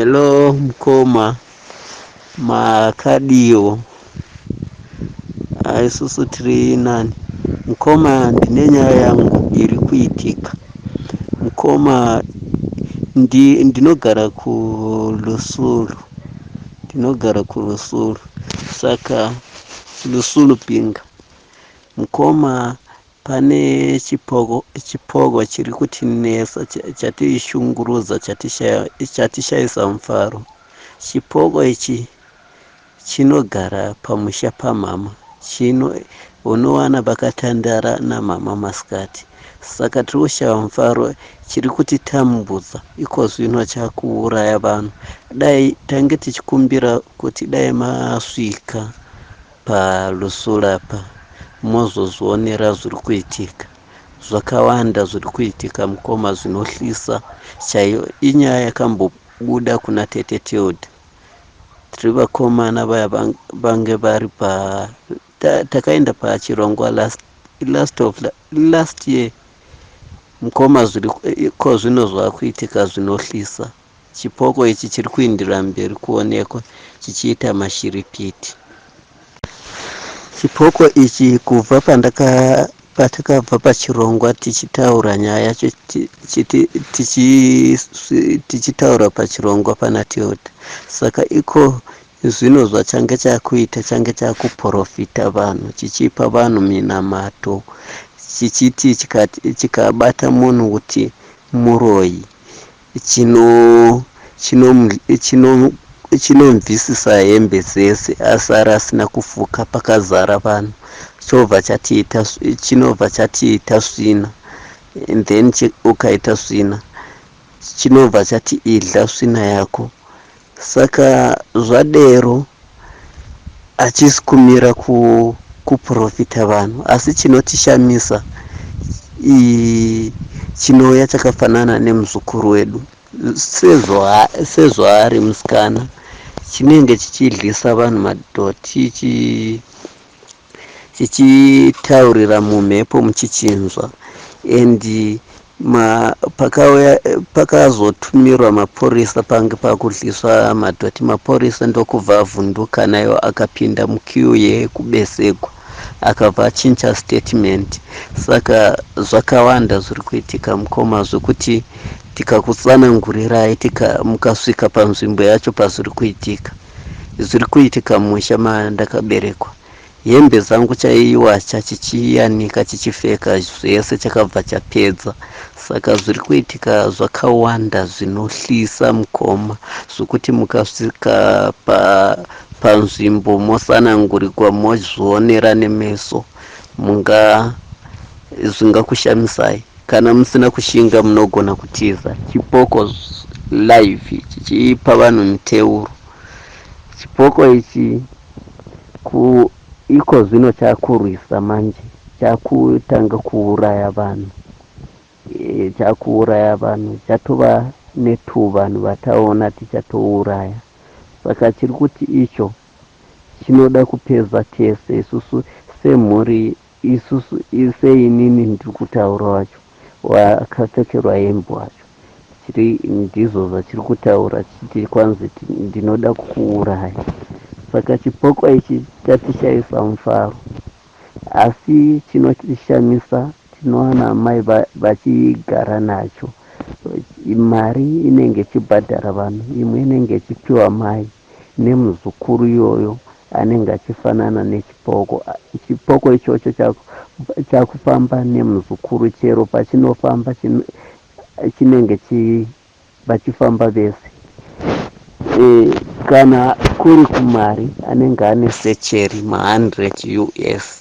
Hello mukoma, makadiwo? Isusu tiri nani. Mukoma, ndine nyaya yangu iri kuitika. Mukoma, ndinogara kuLusulu, ndinogara kuLusulu, saka Lusulu Pinga. Mukoma, pane chipoko chipoko chiri kutinetsa, chatishungurudza, chatishaisa mufaro. Chipoko ichi chinogara pamusha pamama, chino unowana vakatandara namama masikati, saka tiri kushaya mufaro. Chiri kutitambudza iko zvino, chakuuraya vanhu. Dai tange tichikumbira kuti dai masvika paLusulapa mozozvionera zviri kuitika. Zvakawanda zviri kuitika mukoma, zvinohlisa chaiyo. Inyaya yakambobuda kuna Tete Tilda. Tiri vakomana vaya vange vari pa takaenda pachirongwa last, last of last year. Mukoma, zviri ko zvino zvakuitika zvinohlisa. Chipoko ichi chiri kuindira mberi kuonekwa chichiita mashiripiti. Chipoko ichi kubva pandaka patakabva pachirongwa tichitaura nyaya yacho, tichitaura pachirongwa pana Tilda, saka iko zvino zvachange chakuita, change chakuprofita vanhu, chichipa vanhu minamato, chichiti chikabata munhu kuti muroyi, chinomubvisisa hembe dzese, asara asina kufuka pakazara vanhu, chobva chatiita, chinobva chatiita svina, and then ukaita svina chinobva chati idya svina yako. Saka zvadero hachisi kumira kuprofita vanhu, asi chinotishamisa, chinouya chakafanana nemuzukuru wedu sezvaari musikana. Chinenge chichidyisa vanhu madhoti, chichitaurira mumhepo muchichinzwa. And pakauya pakazotumirwa mapurisa, pange pakudyiswa madhoti, mapurisa ndokubva avhunduka nayo, akapinda muqueue yekubesekwa, akabva achinja statement. Saka zvakawanda zviri kuitika mukoma, zvekuti tikakutsanangurirai, mukasvika panzvimbo yacho pazviri kuitika, zviri kuitika musha mandakaberekwa, hembe dzangu chaiwacha, chichiyanika, chichipfeka, zvese chakabva chapedza. Saka zviri kuitika zvakawanda zvinohlisa mukoma, zvokuti mukasvika panzvimbo mosanangurikwa, mozvionera nemeso, munga zvingakushamisai. Kana musina kushinga munogona kutiza. Chipoko live chichipa vanhu miteuro. Chipoko ichi iko zvino chakurwisa manje, chakutanga kuuraya vanhu, chakuuraya vanhu, chatova netu vanhu vataona tichatouraya. Saka chiri kuti icho chinoda kupedza tese isusu semhuri, isusu seinini ndiri kutaura wacho wakapfekerwa hembe wacho. Chiri ndizvo zvachiri kutaura, chiti kwanzi ndinoda kukuuraya. Saka chipoko ichi chatishaisa mufaro, asi chinotishamisa, tinowana mai vachigara nacho. Mari inenge ichibhadhara vanhu, imwe inenge ichipiwa mai nemuzukuru iyoyo anenge achifanana nechipoko. Chipoko ichocho chakufamba nemuzukuru, chero pachinofamba chinenge vachifamba vese. Kana kuri kumari, anenge ane secheri ma100 US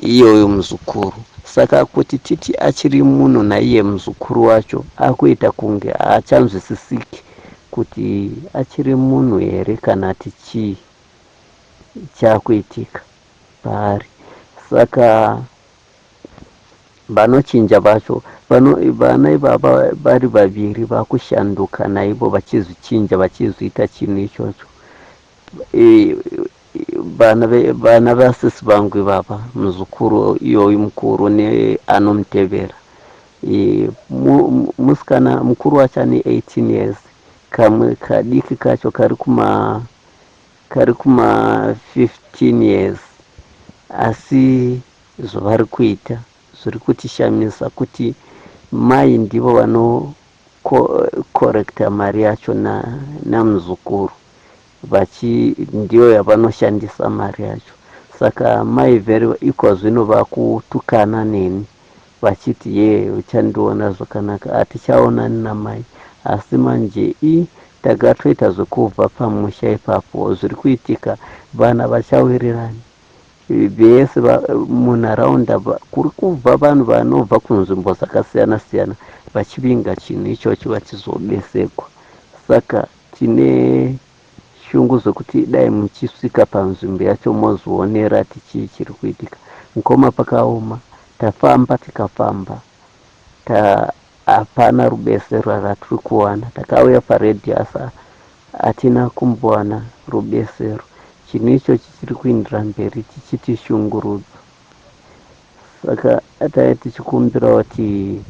iyoyo muzukuru. Saka kuti titi achiri munhu naiye muzukuru wacho akuita kunge haachanzwisisiki kuti achiri munhu here kana ti chii chakuitika paari. Saka vanochinja vacho, vana ivava vari vaviri vakushanduka naivo, vachizvichinja, vachizviita chinhu ichocho. Vana vasisi vangu ivava, muzukuru iyoyu mukuru neanomutevera, musikana mukuru wacho ane 18 years. Kamwe kadiki kacho kari kuma kari kuma 15 years, asi zvavari kuita zviri kutishamisa kuti mai ndivo vanokorekta mari yacho namuzukuru, vachi ndiyo yavanoshandisa mari yacho. Saka mai very iko zvino vakutukana neni vachiti, "Ye, uchandiona zvakanaka." Hatichaonani namai, asi manje i takatoita zvekubva pamusha ipapo. Zviri kuitika, vana vachawirirani vese munharaunda. Kuri kubva vanhu vanobva kunzvimbo dzakasiyana siyana vachivinga chinhu ichocho vachizobesekwa. Saka tine shungu zvekuti dai muchisvika panzvimbo yacho mozvionera tichii chiri kuitika. Mukoma, pakaoma. Tafamba tikafamba, ta hapana rubesero ratiri kuwana. Takauya paredhiyo asi hatina kumbowana rubesero. Chinhu ichochi chiri kuindira mberi chichitishungurudza. Saka tai tichikumbira kuti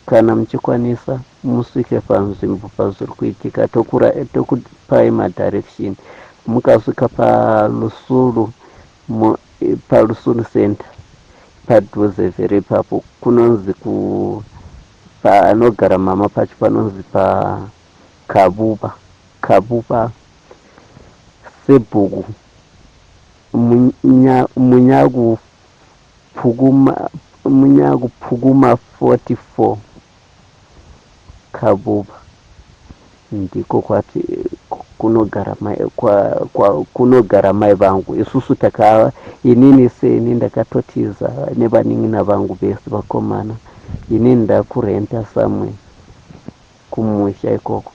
kana muchikwanisa musvike panzvimbo pazviri kuitika, tokupai madirection. Mukasvika paLusulu, paLusulu Center, padhuze very ipapo, kunonzi ku panogara mama pacho panonzi paKabuba, Kabuba Sebhuku Munyakuphukuma 44, Kabuba. Ndiko kwati kunogara mai, kunogara mai vangu. Isusu taka inini seni ndakatotiza nevanin'ina vangu vese vakomana. Inini ndakurenta somewhere kumusha ikoko.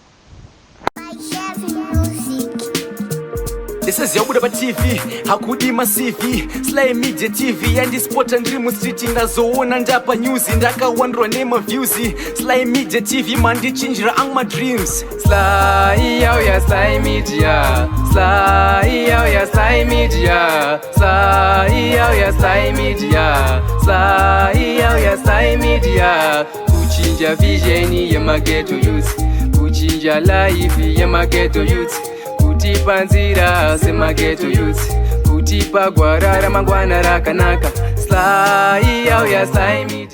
Ndisaziva kubuda paTV hakudi maCV. Sly Media TV yandispota ndiri mustreet, ndazoona ndapa news, ndakawandirwa nemaviews. Sly Media TV mandichinjira angu madreams. Sly yauya, Sly Media. Sly yauya, Sly Media. Sly yauya, Sly Media. Sly yauya, Sly Media. Kuchinja vision yemaghetto youth, kuchinja life yemaghetto youth, kutipa nzira semaghetto youth, kutipa gwara ramangwana rakanaka. Sly yauya, Sly Media.